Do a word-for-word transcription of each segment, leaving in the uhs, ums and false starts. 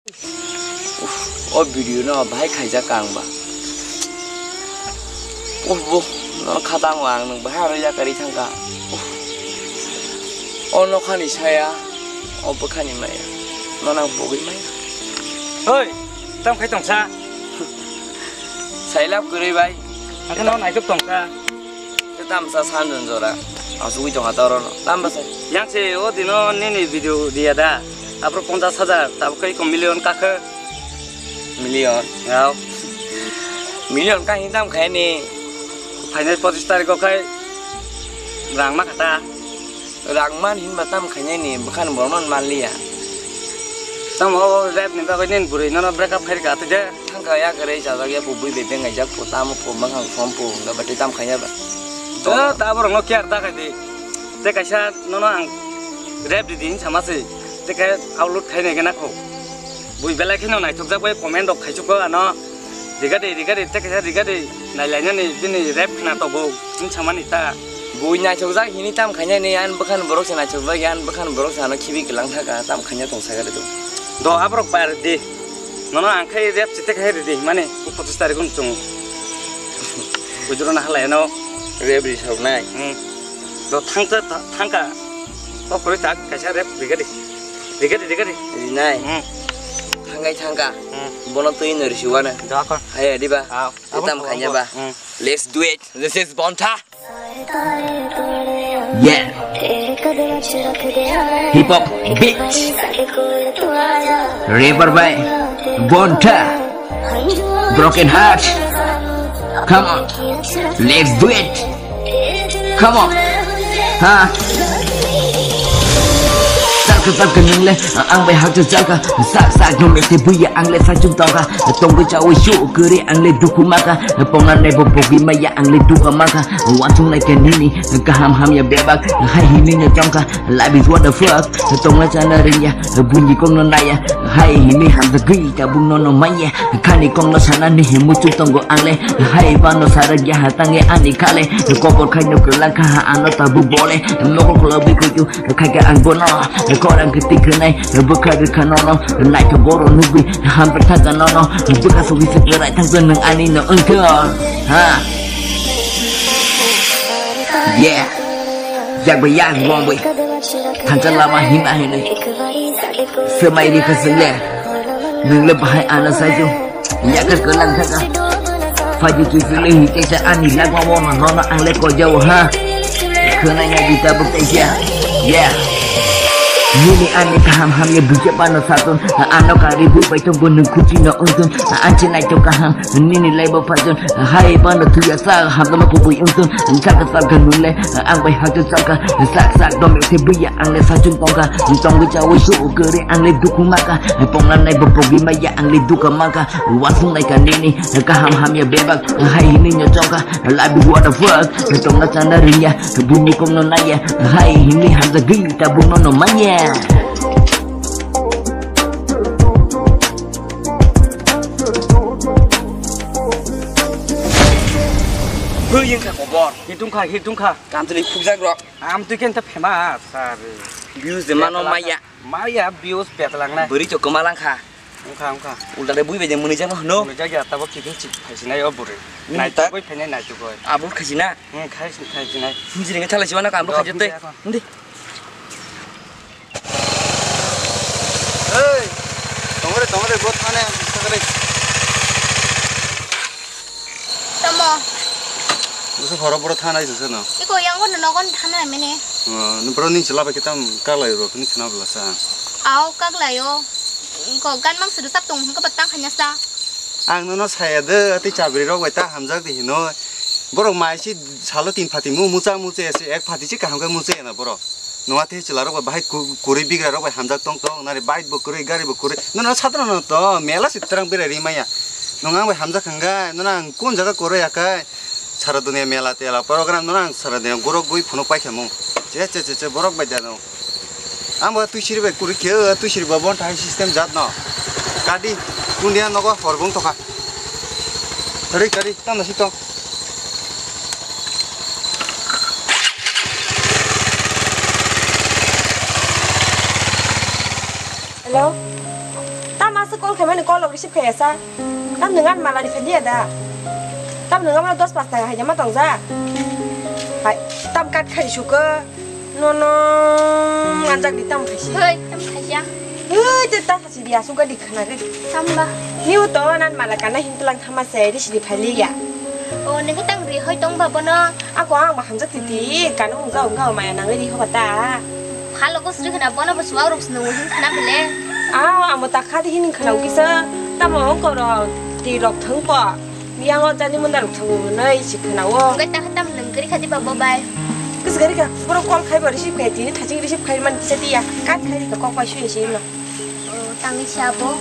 Uff, o video no bahai khaijak ang ba. Uff, bo, no khatango ang nwng bahai aro yakarwi thangkha. Uff. O nokhani saya, o bwkhani maya. No nang pogwi maya. Hoi, tam khai tongsa. Sailap kwrwi bai. Ang no naitok tongsa. Tei tamsa sanjon jora. Asugwi tongha ta orono. Tamba sai. Yang se o dino nini video dia da. Abro ponchas hajar, tabuk kai ko million kakhe. Million? Yao. Million ka hini tam khai ni. Phainai pochis tarikh o khai rang ma khata. Rang man hinba tam khainai ni bwkhan borok no manliya. Tamo o rap ni bagwi nini bwrwi nono break up khairika twi de. Thangka ya kwrwi chajak ya bo bui bebeng ngaijak bo tamo bo bwkhang phone bo hwnga ba tei tam khaina ba. O ta borok no care ta khai di. Tei kaisa nono ang rap ridi hin sama se. Tei khe upload khainai khe nakho. Bui belai kheno naithokjak bai comment rok khaichuk o ano. Rigadi, rigadi, tei kaisa rigadi nailainani bini rap khna tobo, wng samani ta. Bui naithokjak hini tam khainani, ani bwkhani borok se naithokjak ya, ani bwkhani borok se ano khibi kwlang thaka, tam khaina tong sakha rwdu. Do aborok bai rwdi. Nono ang khai rap se tei khai rwdi himani, o pochis tarikh wng chwng. Bujuro na halai ano. Rap ri sok nai. Hmm. Do thangcha, thangka. O khoroi tak kaisa rap rigadi. Rigadi, rigadi. Rinai. Hmm. Thangkai thangka. Hmm. Bono twi no risi wana. Do akon. Hai, diba? Ah. Itam khanya ba. Hmm. Let's do it. This is Bonta. Yeah. Hip hop beat. Rapper by Bonta. Broken heart. Come on. Let's do it. Come on. Ha. Salka salka nungle. Ang bai hakju salka, sak sak no mese buya ang le sajung toka. Tongwi chawi shu kuri ang le dukhu maka. Pongna nebo bogi maya ang le dukha maka. Wansung nai ke nini kaham ham ya bebak. Hai hini no chongka. Life is what the fuck. Tongna chana ringya. Bunyi kong no naya. Hai hini ham the gui tabung no no maya. Khani kong no sana ni himu chuk tongo ang le. Hai ba no sara ya hatang ya ani khale. Kopor khai no kelang kha ha ano tabu bole. Mokol kola bi kuju. Khai ke ang bono, korang ke tik nai, bwkha bwkha nono, nai to boro nugwi, hamper thaga nono, bwkha sugi se berai thang to nung ani no ungkha. Ha. Yeah. Yak bai yak bom bai. Thansa lama hima hini. Semai ri ka sele. Nung le bahai ana saiju. Yakar kelang thaka. Faji kisi le hite sa ani lagwa wona nono ang le ko jawo ha. Khwnai na gita bukte ja. Yeah. Nini ani kaham ham ye buje pano satun. Ano kari bu bai tong bu nung khuchi no untun. Anchi nai to kaham. Nini lai bo pajun. Hai pano tuya sa ham no kubui untun. Saka saka nung le. Ang bai haju saka. Sak sak dom se buya ang le sajun tongka. Tong jawo su kere ang le dukhu maka. Pongna nai bo pogi maya ang le dukha maka. Wasung nai ka nini kaham ham ya bebak hai hini nyo choka. Labi what the fuck. Tong na chana rinya bumi kong no naya hai hini hamza gini tabung no no manya. Buying ka kobor. Hitung kha, hitung kha. Kamtili khukjak rok. Am twi kenta phema sari. Views de mano maya. Maya views petlang nai. Buri to koma lang kha. Ungkha, ungkha. Ulta de bui beje muni jang no. Muni jagya tabo kiting chik phaisinai o buri. Nai tak bui phainai nai chukoi. Abul khaisina. Hmm, khaisin, khaisinai. Himjiri nge thalai siwana kam ro khajote. Hindi. Ei, tongore, tongore, bo thane, sakare. Tamo. Busu horo boro thana isu seno. Iko yang kono nogon thana mene. Oh, no bro ni chila ba kitam kalai ro ni khna bla sa. Au kaglayo. Ko gan mang sudu sap tong ko patang khanya sa. Ang nono saya de ati chabri rok bai ta hamjak de hino. Borok mai si salo tin phati mu mucha muche se ek phati si kaham khe muche na borok. Nungya tei chwla rok bai bahai ku-, kwrwi bigra rok bai hamjak tong tong, nari bike bo kwrwi, gari bo kwrwi. Nono sadra no to mela se twrang berai ri maya. Nung ang bai hamjak hwnga, nono ang kun jaga kwrwi ya kai. Sara dunia mela tela program nono ang sara dunia guruk gui phunuk pai kha mung. Che, che, che, che, borok bai da no. Ang bo twi siri bai kwrwi khe, twi siri bo bon thai system jat no. Kadi, kundia nogo hor bung tokha. Kari, kari, tang na si tong. Hello? Tama Call khaimani call rok receive khaiya sa. Tam nwngan mala ni phadiya da. Tam nwngan mala dos pas taka haida ma tongja. Hai, tam kat khai suka. Nono anjak di tam khaisi. Hoi, tam khaisi ya. Hoi, te ta khaisi dia suka di khana ge. Tamba. Niu to nan mala kana hin tulang thama se di sidi phali ya. O, nini tang ri hoi tong ba bono. Ako ang ma hamjak titi, kano ungga ungga maya nang ri hoba ta. Phalo ko sri khana bono bo suwa rok snu hin khana bele. Ah, amo ta khadi hin khana ukisa, tamo ongko ro ti rok thang po. Yang o jani munda rok thang nai si khana o. Ungga ta khatam nang gari khadi ba bo bai. Kis gari ka, pura call khai ba receive khai tini thaching receive khai man kisa tiya. Kat khai ka kok pai sui si no. Oh, tangwi sabo.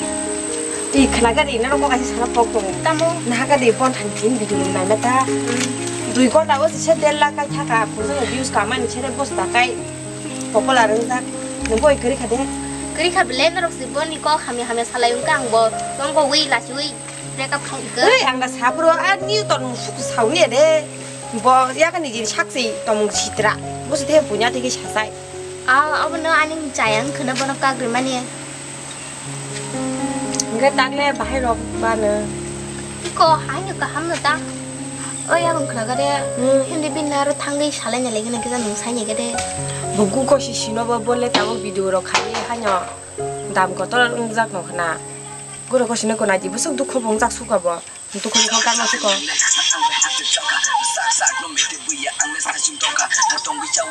Ti khwna gari na rokok kaisa sana pok tongo. Tamo? Naha gari bon than tin video nai mata. Hmm. Dui ghonta o se der lakh kai thaka, pursa views kamani sere bosta kai. Popular wngjak. Nung boi kwrwi kha de? Kwrwi kha bele norok se boni kok hamya hamya salai wngkha ang bo. Tongko wi lasi wi break up khang ikha. Ei, ang da sapro a new ton musuku sauni de. Bo yakani jin saksi tomung sitra. Bo se the punya tege sasai. A, abono ani chayang khwna bono kagrimani. Hingke takle bahai rok bano. Iko haino kaham no ta. O yakon khwna gade. Hmm. Hindi bin aro thangwi salai na legi na kisa nung sai ni gade. Buku ko si sino bo bole tabo video rok khai haino. Dam kotor wngjak no khwna. Guro ko sino ko naidi busuk dukho bo wngjak suka bo. Dukho dukho karma suko.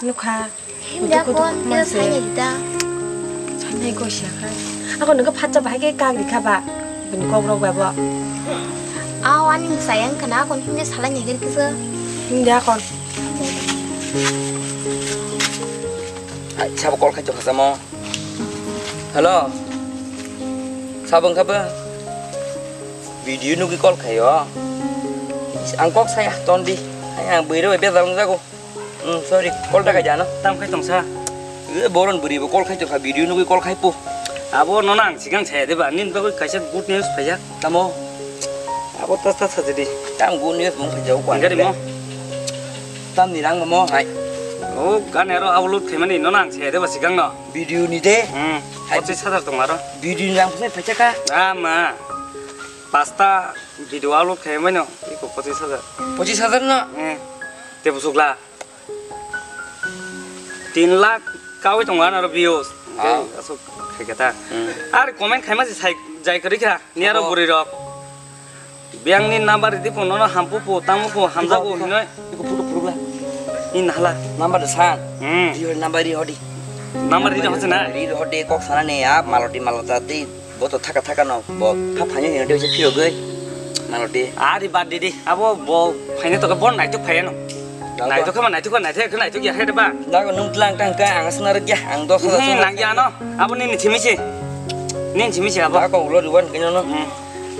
Nukha. Himya dukho kon dukho kisa manse. Sanai da. Sanai gosia kha. Ako nungkha phatsa bahai khe kagri kha ba. Bini kok rok ba bo. Aw, ani sayang khana kon himya salai ni gir kisa. Himya kon. Ai, sabo call khai chok samo. Hello. Sabo wngkha ba? Video nugwi call khaio. Ang kok saya ton di. Ai ang bwrwi bai bejal wngjago. Hmm, sorry. Call ta khaijano. Tam khai tongsa. E boron bwrwi bo call khai tongkha, video nugwi call khai po. Abo nono ang sigang saya de ba. Nin bagwi kaisa good news phaijak. Tamo? Abo ta ta sajadi. Tam good news mung phaijago kwa. Gari mo. Tam ni rang mo hai. O gane aro upload khaimani nono ang saya de ba sigang no. Video ni de. Hmm. Hai. Pochis hajar tong aro. Video ni rang phai phaijak ka. Ama. Pasta video upload khaimani no. Iko pochis hajar. Pochis hajar no? Hmm. Te busukla. Tin lakh kawi tongo anaro views. Ah. Asok khaikha ta. Hmm. Ar comment khaima se sai jai kwrwi kha. Ni aro bwrwi rok. Biyang ni number ridi phone no hampu pu, tamo pu, hamjago hinoi. Iko photo phurubla. In hala. Number de san. Hmm. Ri hodi number ri hodi. Number ri hodi na. Ri hodi kok sana ne ya, maloti malota ti. Bo to thaka thaka no, bo kha phaini ni de se phirogwi. Maloti. Ari bad didi, abo bo phaini to ka bon naituk phaiya no. Naituk kha ma naituk kha naituk kha naituk ya khe ba. Dago nung tlang tang ka ang snar gya ang dos. Hmm, nang ya no. Abo ni ni chimi si. Ni chimi si abo. Ako ulo ruwan kino no. Hmm.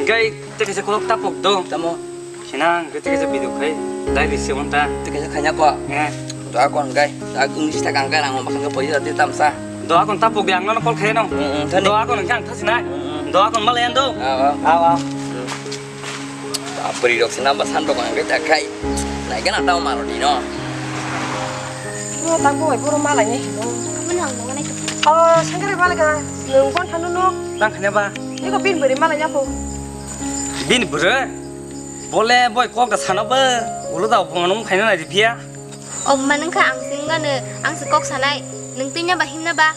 Gai te kese kolok tapok do. Tamo. Sinang, kete kete video khai, dai bisi monta. Te kete khanya ko. Eh. Do akon gai, do akon isi thak ang kai nang, makan ke poisa di tamsa. Do akon tapo ge ang nono call khai no. Mm, mm, thani. Do akon ang thasi nai. Mm, mm. Do akon malai ando. Ah, ah. Ah, ah. Mm. Apri rok sina basan rok ang kai ta khai. Nai gana tau maro di no. Bro, tapo bai bro malai ni hino. Kamu nang nang nai. Oh, sangkare malai ka. Nung kon thanu no. Tang khanya ba. Ni ko bin beri malai nya po. Bin beri? Bole boi kok da sana ba, ulo da bongno mung khaina nai di phiya. O man wngkha ang sing gano, ang se kok sanai, nung twi na ba him na ba?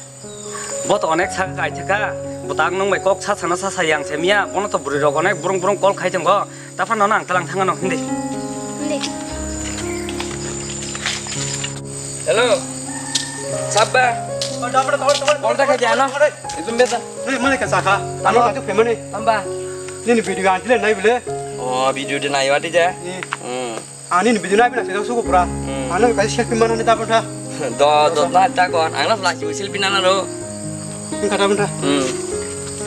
Bo to onek sa kai thaka, bo tang nung bai kok sa sana sa sa yang se miya, bono to bwrwi rok onek burung burung call khai tongo, ta phano ang talang thang no hindi. Hindi. Hello. Sabba. Call ta khai jana. Itum beta. Hei, mane ka saka. Tamo ka tu pemane. Tamba. Nini video anti le nai bile. Oh, video de nai wati ja. Eh. Hmm. Ani ni video nai bina se suku pura. Hmm. Ano ka selfie mana ni ta pura. Do, do na ta kon. Ang na selfie mana ro. Ni kata pura. Hmm.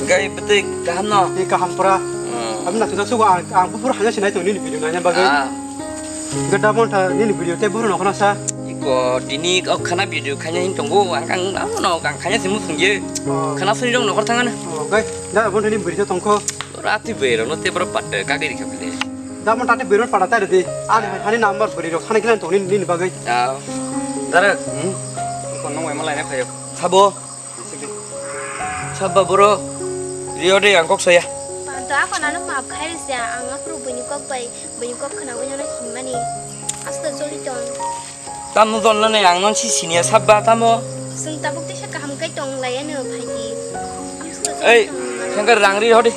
Gai betik kaham no. Ni kaham pura. Hmm. Abna se suku ang, ang pura hanya sinai to nini video nai bagai. Ah. Gada monta nini video te buru nokna sa. Iko tini o khana video khanya hin tongo ang kang amo no kang khanya simu sungye. Oh. Khana suni rong nokor thangana. Oh, gai. Da bon tini video tongko. Rati bero no te bro patte ka giri khabile. Da monta te bero pada ta de. Ani hani number beri rok khana kilan tongni nini bagai. Ah. Dara. Hmm. Ko nong mai malai na khayo. Sabo. Sabba bro. Rio de ang kok saya. Panto ako nano maaf khai risa, ang aphuru buini kok bai, buini kok khna wi nono hinmani. Asto joli tong. Tamo don nani ang non si sinia sabba tamo. Sung tabuk tisa kaham kai tong lai ano phaidi. Asto joli Ei, tong mani. Sengkar rang ri hodi.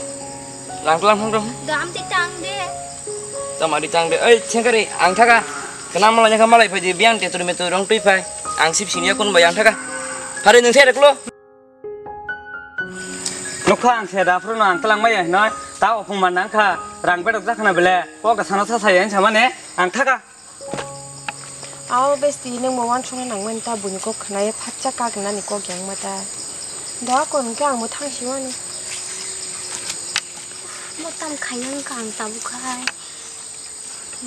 Rang tlang thang dong. Do am ti tang de. Tama di tang de. Ei, sengkar ri ang thaka. Kena malai nyakha malai phaidi biang te turi me turi rong tui phai. Ang sip sinia kun bai ang thaka. Phare nung se reklo. Nukha ang se da phuru no ang tlang maya hinoi, ta opung man nang kha, rang bedok jakha na bele, o ka sana sa sa yang sama ne, ang thaka. Ao besti nung mo wan song nang men ta buini kok khna ye phatcha kak na ni kok yang ma ta. Da kon ke ang mo thang si wani. Mo tam khayang ka ang tabu khai.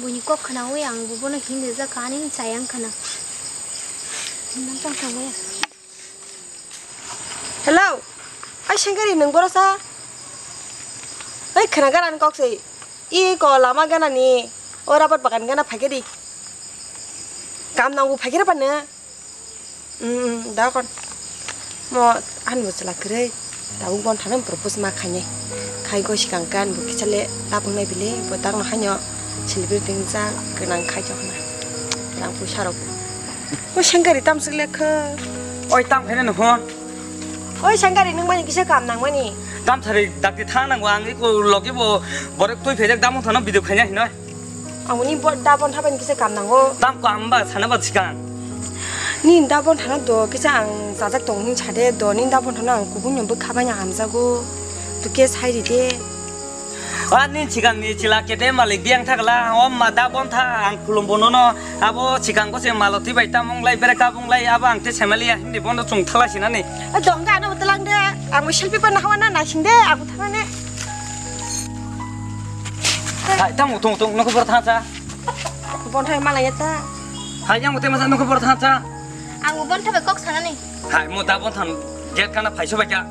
Buini kok khna wi ang bu bono hindi jakha ani chayang khna. Nang tang tang ya. Hello. Ai Sengkari nung boro sa? Ai khna gana ni kok se. I ko lama gana ni. O rabar bagan gana phaikhe di. Kam nang bu phaikhe ra pa ne? Hmm, da kon. Mo ani bo chwla kwrwi. Tabuk bon thana propose ma khainai. Khai go sikang kan bo kisa le tabuk nai bile bo tak no haino celebrity wngja gwnang khai jok na. Rang puisa rok. O Sengkari tam swk le kha. Oi tam khaina no hon. Oi Sengkari nung mani kisa kam nang mani. Tam sari dakti tha nang ang iko logi bo borek tui phejak damung thano video khaina hinoi. Ang ni bo da bon thabai kisa kam nango. Tam ko amba sana ba sikang. Ni da bon thana do kisa ang sajak tong ni sade do ni da bon thana ang kubun nyom bwkha bai hamjago. Tu ke sai ri de. A ni sikang ni chila kete malik biang thakla o ma da bon tha ang khulum bono no abo sikang ko se maloti bai tamung lai bere kabung lai abo ang te semali ya hindi bono chung thala sinani. A dong ga no telang de ang selfie pa na hawa na na sing de ang thana ne. Hai, tamo tong tong nokho bor thansa. Bonthai malai ta. Hai, yang temo sa nokho bor thansa. Ang bonthai bai kok sanani. Hai, mo da bonthan jet kana phaiso bai ka.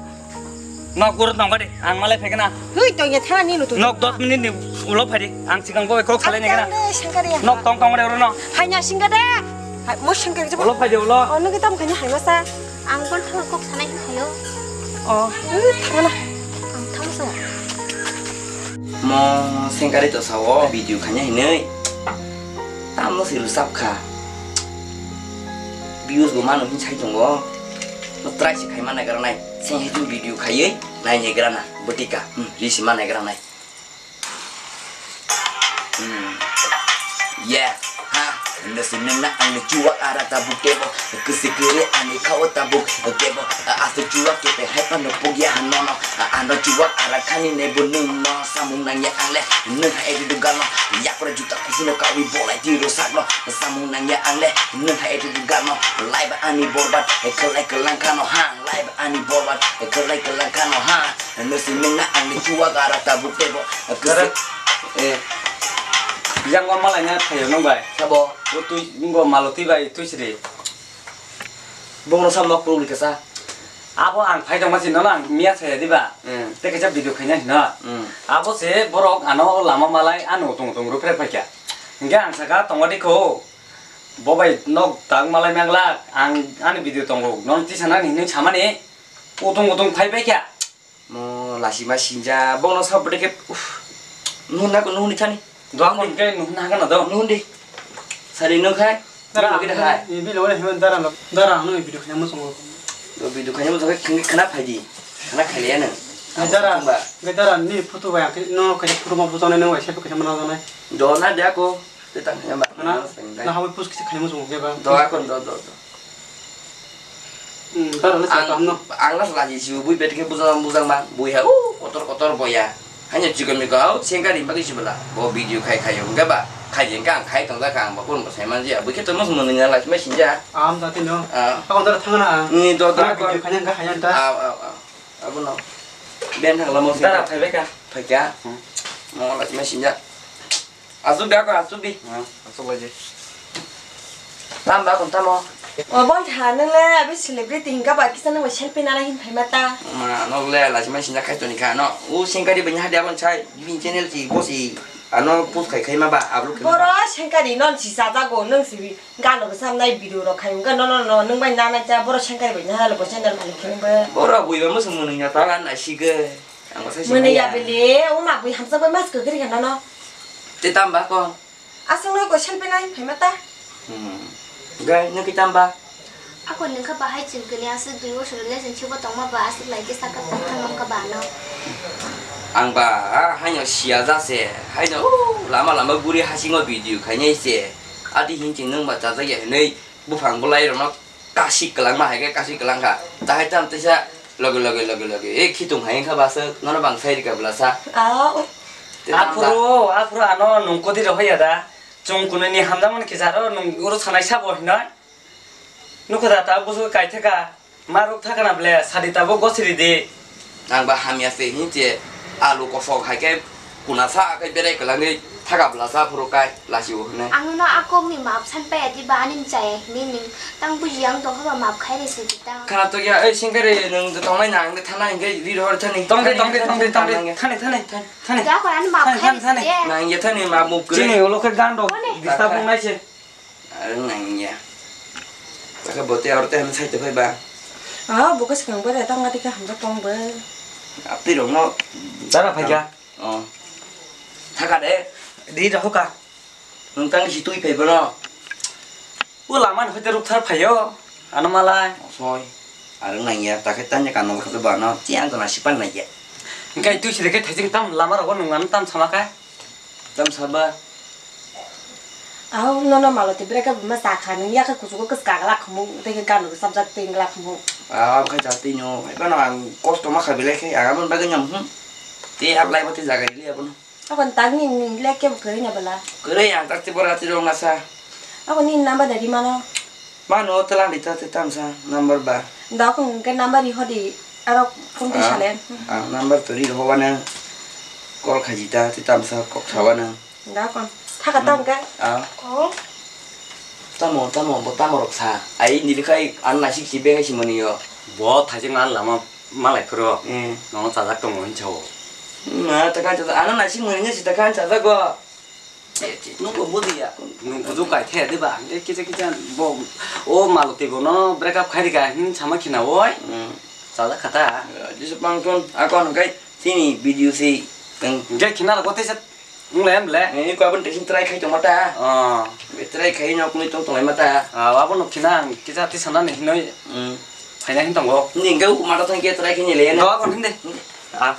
Nok gurut nang bade, ang malai phai kana. Hui to ye thana ni nutu. Nok dos minute ni ulo phai di. Ang sikang bo kok salai ni kana. Sengkari ya. Nok tong tong de oro no. Hai nya singga de. Hai, mo sengkari jabo. Ulo phai di ulo. Oh, nugi tam kanya hai masa. Ang pon thor kok sanai hayo. Oh, eh, thangna. Ang thang so. Mo sengkari to sao video khanya hinoi. Tamo si rusap kha. Views bo mano hin sai tongo. Mo try si khai manai gara nai. Seng hitu video khayoi nai nai gara na. Botika. Hmm, risi manai gara nai. Hmm. Yeah, ha, nasi nengna ang ni chuwak ara tabuk tebo, kesi kere ani khawa tabuk tebo, asu chuwak kete hai pano pugya hanono, ano chuwak ara khani nebo nung no, samung nangya ang le, nung ha edi dugal no, yakura juta kusuno kawi bolai tiro sak no, samung nangya ang le, nung ha edi dugal no, lai ba ani borbat, khelai kelang khano ha, lai ba ani borbat, khelai kelang khano ha. Nasi nengna ang ni chuwak ara tabuk tebo. Gara, eh, yang wa malai na thayo nung bai. Sabo. O tui, ngo maloti bai tui siri. Bongno sa mok pulung kasa. Abo ang phai tongma si nono ang miya saya diba. Hmm. Te kaisa video khaina hino. Hmm. Abo se borok ano lama malai ano utung utung rupre phaikya. Hingke ang saka tongma dikho. Bo bai nok tang malai manglak ang ani video tongo. Nono tisa nani hinui samani utung utung phai paikya. Mo lasima sinja, bongno sabo de ke, uff. Nuhun nako, nuhun ni thani. Dua kon ke nuhun na gana do. Nuhun di. Sari no khai. Dara, nuhun di khai. Ibi lo himan dara lo. Dara no ibi do khai mo songo. Do bi do khai mo songo khna phai di. Khna khai le na. Dara, dara ni photo ba no khai photo ma bujone no sai khai ma na. Do na dia ko. Te tang ya ba. Mana? Na hawi post kisa khai mo songo ke ba. Do akon do do do. Hmm, taro le sa kaham no. Ang las laji si bui bet ke bujang bujang ma bui ha u kotor kotor boya. Hanya chikon mi kau sengkari bagi si bela. Bo video khai khai yo enggak ba. Khai jeng kang khai tong da kang ba kon ba sai man ji. Bui ke to mos mo ni las me sinja. Am da ti no. Ah. Akon taro thang na. Ni do da video khai yang ka khai ta. Ah ah ah. Abo no. Ben thang la mo. Tara khai be ka. Phai ka. Hmm. Mo las me sinja. Asuk da ko asuk di. Ha, asuk lagi. Tam ba kon tamo. O bon tha nang le abi celebrity hingka ba kisa nang selfie nana hin phai mata. Ma no le la sima sinja khai toni kha no. U singkari bani hadi abon chai bin channel si bosi ano post khai khai ma ba upload khai ma ba. Boro singkari non si sa jago nang si bi gano sam nai video ro khai ga no no no nang bai nana cha boro singkari bani ha lo channel khai khai ba. Boro bui ba musung nang ya ta gan na si ge. Ang bo sai se Mwnwi maya. Ya bele, o ma bui hamsa bai mas kwkri kha nono. Te tamba ko? Aswk no ko selfie nai phaima ta. Hmm. Gai, no ki tamba? Ako nungkha bahai chwng kini aswk dui bosor relationship o tongma ba aswk lai khe saka tongthang wngkha ba ano. Ang ba, ah, haino siya jase, haino, uh, lama lama guri hasingo video khainai se. Adi hinching nung ba chajak ya hinui. Buphang bwlai rokno kasi kwlangma hai khe kasi kwlang kha. Tahai tam teisa loge loge loge loge. E khitung hai wngkha ba aswk nono bang sai rika bwlasa. Ah, oh. Te tam da. Aphuru, aphuru ano nung kodi rw hoya da. Chwng kunui ni hamjakmani kisa ro nung oro sanai sabo hinoi. Nukho da ta busu kaithaka. Ma ruk thakana ble sadi tabo gosiri di. Ang ba hamya se hinche alu kosok hai khe kuna sa khe berai kwlangwi thaka bwlasa phuru kai lasi o hwnwi. Ang no a kok ni map san paya di ba ani chaya hini ning tang buji ang doha ba map khai rese di ta. Khana to ya ei singkare nung tongnai na ang de thana hinge ri rohor thani. Tongde, tongde, tongde, tongde. Thani, thani, thani. Da ko ani map khai rese di. Nang ye thani map muk kre. Chini ulo khe gando. Disturb nai se. Arwng nangya. Taka bote orte ham sai te phai ba. Ah, buka swkang bai da tang ati ka hamjak tong bai. Apni rok no. Dara phai ka. Oh. Thaka de. Di da hoka. Nung tang si tui phai bono. O lama ni hoite ruk thar phaio. Ano malai. Soi. Arwng nangya, takhe tanya kano khato bano, tiang kona sipan nangya. Hingke tui side khe thaising tam lama rogo nung ano tam sama kha. Tam saba. Aho nono malo te breka buma sakha nung yakha kuchugo kis kagla khumu tei khe gano kis sabjak tei ngla khumu. Ah, khe jati no, bano ang kosto ma kha belai khe, ang abon bagwi nyam hum. Te ablai bo te jaga ri abono. Abon tagni ni lek kebo kwrwi na bwla. Kwrwi ang tak tei bora tei rong nasa. Aboni number da ri mano. Mano twlang ri ta tei tamsa number ba. Da kung ke number ri hodi aro phone tei salen. Ang number to ri ho wana call khaji ta tei tamsa kok sa wana. Da kon. Thaka tang ke. Ah. Ko. Tamo tamo bo tamo rok sa. Ai ni bikhai an nasik si bengai si mani yo. Bo thajing an lama. Malai phuru. Hmm. Nono chajak tongo hinwi sao. Ma, ta kan chajak. Ano naising mwnwi si ta kan chajak go. Nungkho budi ya. Nung kuju kai the de ba. E kisa kisa bo o Maloti bo no break up khai rika hin sama khina oi. Hmm. Chajak khata. Jisuk pang ton akon kai sini video si. Teng. Ge khina ko te sa. Wng lai ble? Eh, ko aboni tei try khai tongma ta. Oh. Be try khai no kuni tong tonglai ma ta. Ah, abo no khina ang kisa tisa nani hinoi. Hmm. Phaina hin tongo. Ni ga u mata thang ke try khai ni le na. Do kon hinde. Ah.